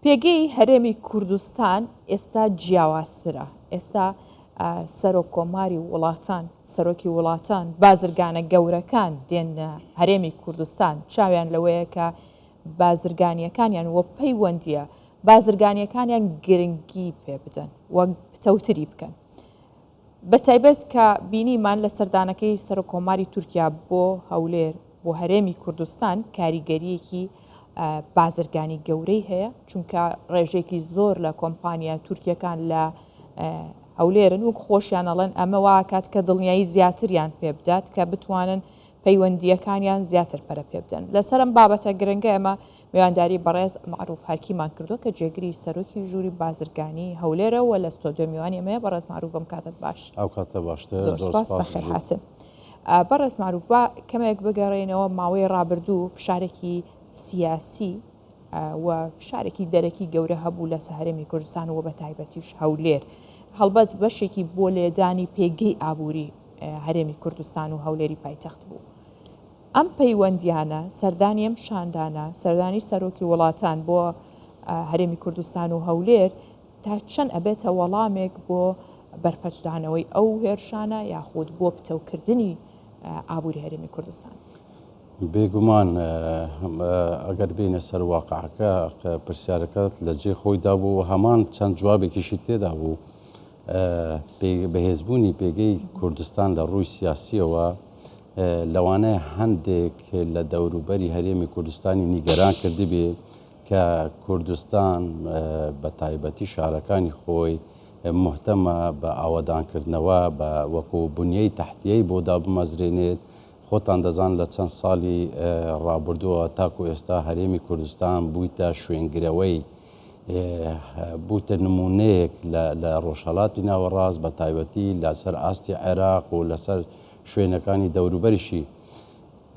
پێگەی هەرێمی کوردستان ئێستا جیاوازترە، ئێستا سەرۆک کۆماری وڵاتان، سەرۆکی وڵاتان، بازرگانە گەورەکان دێنە هەرێمی کوردستان، چاویان لەوەیە کە بازرگانیەکانیان و پەیوەندیە بازرگانیەکانیان گرنگی پێ بدەن و پتەوتری بکەن. بە تایبەت کە بینیمان لە سەردانەکەی سەرۆککۆماری تورکیا بۆ هەولێر بۆ هەرێمی کوردستان کاریگەریەکی بازرگانی گەورەی هەیە چونکە ڕێژێکی زۆر لە کۆمپانیا تورکیەکان لە هەولێرن وەک خۆشیان ئەڵێن ئەمە واکات کە دڵنیایی زیاتریان پێ بدات کە بتوانن پەیوەندییەکانیان زیاتر پەرە پێ بدەن. لەسەر ئەم بابەتە گرنگە ئێمە میوانداری بەڕێز مەعروف هەرکیمان کردووە کە جێگری سەرۆکی ژووری بازرگانی هەولێرە و لە ستۆدیۆ میوانی ئێمەیە. بەڕێز مەعروف ئەم کاتەت باش. ئەو کاتە باشتر. زۆر سپاس، بەخێرهاتن. بەڕێز مەعروف با کەمێک بگەڕێینەوە ماوەی ڕابردوو فشارێکی سیاسی و فشارێکی دەرەکی گەورە هەبوو لەسە هەرێمی کوردستان و بە تایبەتیش هەولێر. هەڵبەت بەشێکی بۆ لێدانی پێگەی ئابووری هەرێمی کوردستان و هەولێری پایتەخت بوو. ئەم پەیوەندیانە، سەردانی ئەم شاندانە، سەردانی سەرۆکی وڵاتان بۆ هەرێمی کوردستان و هەولێر تا چەند ئەبێتە وەڵامێک بۆ بەرپەچدانەوەی ئەو هێرشانە یاخود بۆ پتەوکردنی ئابووری هەرێمی کوردستان؟ بێگومان ئەگەر بێینە سەر واقعەکە پرسیارەکەت لە جێی خۆیدا بوو و هەمان چەند جوابێکیشی تێدا بوو. بەهێزبوونی پێگەی کوردستان لە ڕووی سیاسییەوە لەوانەیە هەندێک لە دەوروبەری هەرێمی کوردستانی نیگەران کردبێ کە کوردستان بە تایبەتی شارەکانی خۆی مهتەمە بە ئاوەدانکردنەوە بە وەکو بنیەی تەحتیەی بۆ دابمەزرێنێت خۆتان دەزان لە چەند ساڵی ڕابردووە تاکو ئێستا هەرێمی کوردستان بوویتە شوێنگرەوەی بووتە نموونەیەک لە ڕۆژهەڵاتی ناوەڕاست بە تایبەتی لەسەر ئاستی عێراق و لەسەر شوێنەکانی دەوروبەریشی.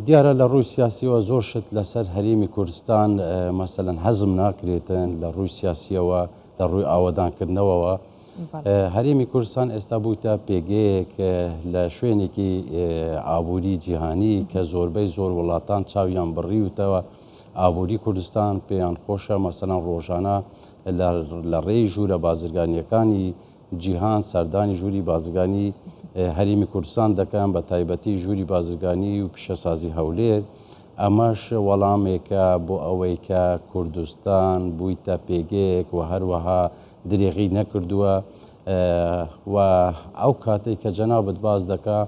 دیارە لە ڕووی سیاسیەوە زۆر شت لەسەر هەرێمی کوردستان مەسەلەن هەزم ناکرێتن لە ڕووی سیاسیەوە لە ڕووی ئاوەدانکردنەوەوە هەرێمی کوردستان ئێستا بوویتە پێگەیەک لە شوێنێکی ئابووری جیهانی کە زۆربەی زۆر وڵاتان چاویان بڕیوتەوە ئابووری کوردستان پێیان خۆشە مەسەلەن ڕۆژانە لە ڕێی ژوورە بازرگانییەکانی جیهان سەردانی ژووری بازرگانی هەرێمی کوردستان دەکەن بە تایبەتی ژووری بازرگانی و پیشەسازی هەولێر ئەمەش وەڵامێکە بۆ ئەوەی کە کوردستان بوویتە پێگەیەک و هەروەها درێغی نەکردووە و ئەو کاتێک کە جەنابت باس دەکا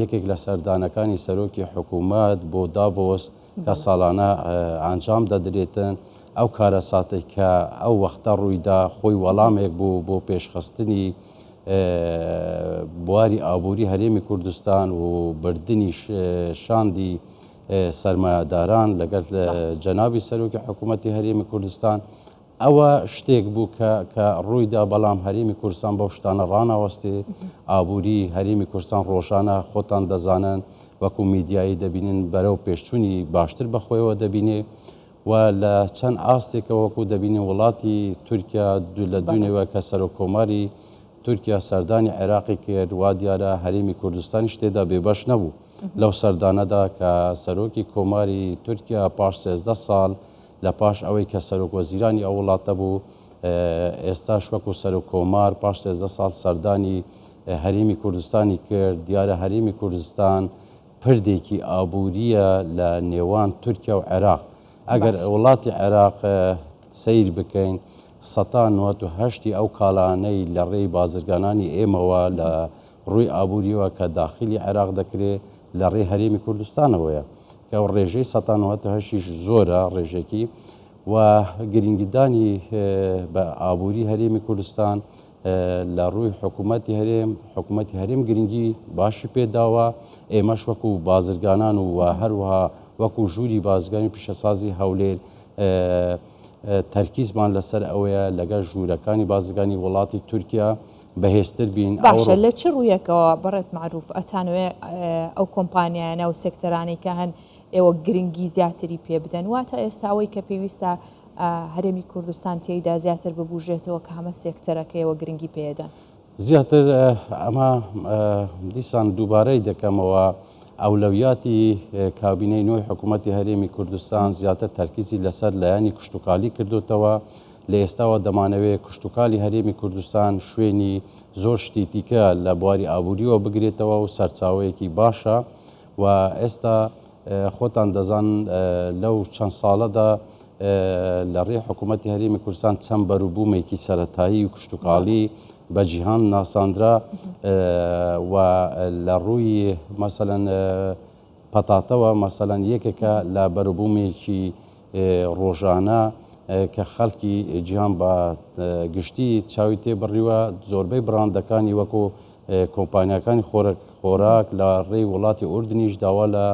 یەکێک لە سەردانەکانی سەرۆکی حکوومەت بۆ داڤۆس کە ساڵانە ئانجام دەدرێتن، ئەو کارەساتەی کە ئەو وەختە ڕوویدا خۆی وەڵامێک بوو بۆ پێشخستنی بواری ئابووری هەرێمی کوردستان و بردنی شاندی سەرمایەداران لەگەڵ جەنابی سەرۆکی حکوومەتی هەرێمی کوردستان. ئەوە شتێک بوو کە کە ڕوویدا، بەڵام هەرێمی کوردستان بەو شتانە ڕاناوەستێ. ئابووری هەرێمی کوردستان ڕۆژانە خۆتان دەزانن وەکو میدیایی دەبینن بەرەو پێشچوونی باشتر بە خۆیەوە دەبینێ و لە چەند ئاستێکەوە وەکو دەبینین وڵاتی تورکیا لە دوێنێوە کە سەرۆک کۆماری تورکیا سەردانی عێراقی کرد وا دیارە هەرێمی کوردستانیش تێدا بێبەش نەبوو لەو سەردانەدا کە سەرۆکی کۆماری تورکیا پاش 13 ساڵ لە پاش ئەوەی کە سەرۆک وەزیرانی ئەو وڵاتە بوو، ئێستاش وەکو سەرۆک کۆمار پاش 13 ساڵ سەردانی هەرێمی کوردستانی کرد، دیارە هەرێمی کوردستان پردێکی ئابوورییە لە نێوان تورکیا و عێراق. ئەگەر وڵاتی عێراق سەیر بکەین سەتا 98 ی ئەو کاڵانەی لە ڕێی بازرگانانی ئێمەوە لە ڕووی ئابوورییەوە کە داخیلی عێراق دەکرێ لە ڕێی هەرێمی کوردستانەوەیە کە ئەو ڕێژەی سەتا 98 یش زۆرە ڕێژەکی و گرنگیدانی بە ئابووری هەرێمی کوردستان لە ڕووی حکوومەتی هەرێم حکوومەتی هەرێم گرنگی باشی پێداوە ئێمەش وەکو بازرگانان و هەروەها وەکو ژووری بازرگانی پیشەسازی هەولێر تەرکیزمان لەسەر ئەوەیە لەگەڵ ژوورەکانی بازرگانی وڵاتی تورکیا بەهێزتر بین. باشە لە چ ڕوویەکەوە بەڕێز مەعروف ئەتانەوێ ئەو کۆمپانیایانە و سێکتەرانەی کە هەن ئێوە گرنگی زیاتری پێ بدەن واتە ئێستا ئەوەی کە پێویستە هەرێمی کوردستان تێیدا زیاتر ببوژێتەوە کامە سێکتەرە کە ئێوە گرنگی پێدەن؟ زیاتر ئەمە دیسان دووبارەی دەکەمەوە ئەولەویاتی کابینەی نوێی حکوومەتی هەرێمی کوردستان زیاتر تەرکیزی لەسەر لایەنی کشتوکالی کردوتەوە. لە ئێستاوە دەمانەوێت کشتوکالی هەرێمی کوردستان شوێنی زۆر شتی دیکە لە بواری ئابووریەوە بگرێتەوە و سەرچاوەیەکی باشە و ئێستا خۆتان دەزانن لەو چەند ساڵەدا لە ڕێی حکوومەتی هەرێمی کوردستان چەند بەروبوومێکی سەتایی و کشتتوکاڵی بە جیهان ناساندرا و لە ڕووی مەسەەن پەتاتەوە مەسەلەن یەکێکە لە بەروبوومێکی ڕۆژانە کە خەڵکی جیهان بە گشتی چاوی تێبڕیوە، زۆربەی بڕاندەکانی وەکو کۆمپانیاکانی خۆراک لە ڕێی وڵاتی ئوردنیش داوا لە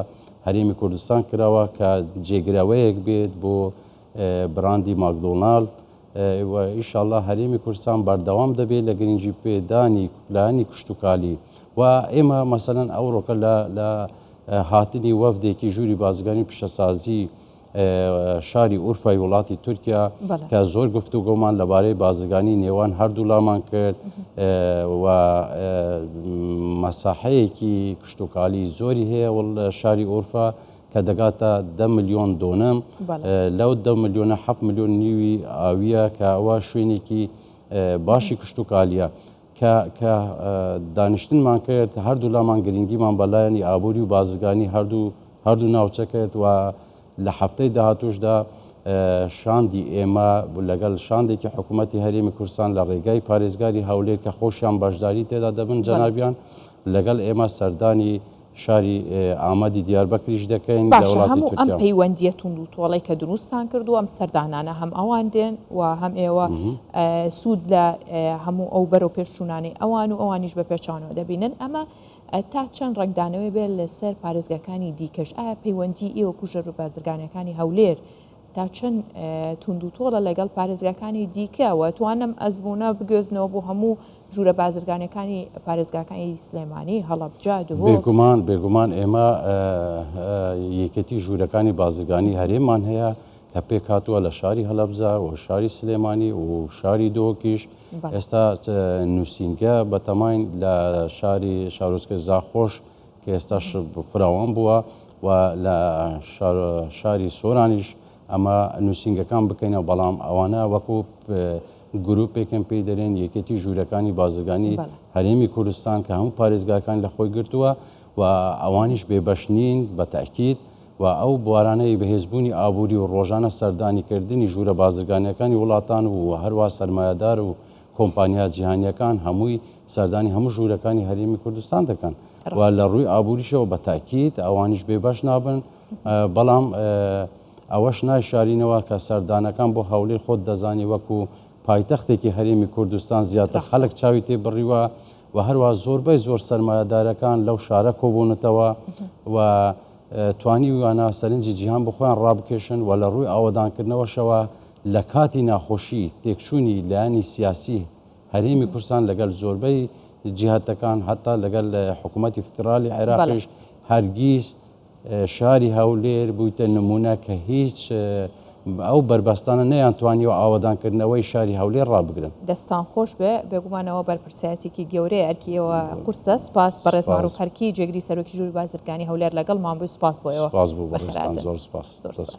هەرێمی کوردستان کراوە کە جێگرەوەیەک بێت بۆ براندی ماکدۆناڵد و ئیشاڵڵا هەرێمی کوردستان بەردەوام دەبێت لە گرنگی پێدانی لایەنی کشتوکالی و ئێمە مەسەلەن ئەوڕۆکە لە لە هاتنی وەفدێکی ژووری بازرگانی پیشەسازی شاری ئورفای وڵاتی تورکیا کە زۆر گفتوگۆمان لەبارەی بازرگانی نێوان هەردوو لامان کرد و مەساحەیەکی کشتوکالی زۆری هەیە شاری ئورفا کە دەگاتە دە ملیۆن دۆنم، لەو دە ملیۆنە حەفت ملیۆن نیوی ئاوییە کە ئەوە شوێنێکی باشی کشتوکالییە. کە کە دانیشتنمان کرد هەردوو لامان گرنگیمان بە لایەنی ئابووری و بازرگانی هەردوو هەردوو ناوچە کرد و لە هەفتەی داهاتووشدا شاندی ئێمە لەگەڵ شاندێکی حکوومەتی هەرێمی کوردستان لە ڕێگای پارێزگاری هەولێر کە خۆشیان بەشداری تێدا دەبن جەنابیان لەگەڵ ئێمە سەردانی شاری ئامەدی دیاربەکریش دەکەین لە باشە وڵاتی هەموو ئەم تورکیا. پەیوەندیە توند و تۆڵەی کە دروستتان کردووە ئەم سەردانانە هەم ئەوان دێن و هەم ئێوە سوود لە هەموو ئەو بەرەو پێشچوونانەی ئەوان و ئەوانیش بە پێچەوانەوە دەبینن ئەمە تا چەند ڕەنگدانەوەی بێت لەسەر پارێزگاکانی دیکەش ئایا پەیوەندی ئێوە کوژەر و بازرگانەکانی هەولێر تا چەند توندوتۆڵە لەگەڵ پارێزگاکانی دیکە و توانم ئەزموونە بگوێزنەوە بۆ هەموو ژوورە بازرگانیەکانی پارێزگاکانی سلێمانی، هەڵەبجە، دهۆک. بێگومان بێگومان ئێمە یەکێتی ژوورەکانی بازرگانی هەرێممان هەیە کە پێکهاتووە لە شاری هەڵەبجە و شاری سلێمانی و شاری دهۆکیش ئێستا نووسینگە بەتەماین لە شاری شارۆچکەی زاخۆش کە ئێستاش فراوان بووە و لە شاری سۆرانیش ئەمە نووسینگەکان بکەینەوە، بەڵام ئەوانە وەکو گروپێکن پێی دەرێن یەکێتی ژوورەکانی بازرگانی هەرێمی کوردستان کە هەموو پارێزگاکان لە خۆی گرتووە و ئەوانیش بێبەش نین بە تەئکید و ئەو بوارانەی بەهێزبوونی ئابووری و ڕۆژانە سەردانیکردنی ژوورە بازرگانیەکانی وڵاتان و هەروا سەرمایەدار و کۆمپانیا جیهانیەکان هەمووی سەردانی هەموو ژوورەکانی هەرێمی کوردستان دەکەن و لە ڕووی ئابووریشەوە بە تاکید ئەوانیش بێبەش نابن بەڵام ئەوەش نایشارینەوە کە سەردانەکان بۆ هەولێر خۆت دەزانی وەکو پایتەختێکی هەرێمی کوردستان زیاتر خەڵک چاوی تێ بڕیوە و هەروە زۆربەی زۆر سەرمایەدارەکان لەو شارە کۆبوونەتەوە و توانیویانە سەرنجی جیهان بۆ خۆیان ڕابکێشن و لە ڕووی ئاوەدانکردنەوەشەوە لە کاتی ناخۆشی تێکچوونی لایەنی سیاسی هەرێمی کوردستان لەگەل زۆربەی جیهەتەکان هەتا لەگەل حکوومەتی فیدرالی عێراقیش هەرگیز شاری هەولێر بوویتە نمونە کە هیچ ئەو بەربەستانە نەیانتوانیوە ئاوەدانکردنەوەی شاری هەولێر ڕابگرن. دەستان خۆش بێ، بێگومان ئەوە بەرپرسایەتیەکی گەورەیە، ئەرکی ئێوە قورسە، سوپاس بەڕێز مەعروف هەرکی جێگری سەرۆکی ژووری بازرگانی هەولێر لەگەڵمان بووی، سوپاس بۆ ئێوە. سوپاس بۆ بەڕێزتان، زۆر سوپاس. زۆر سوپاس.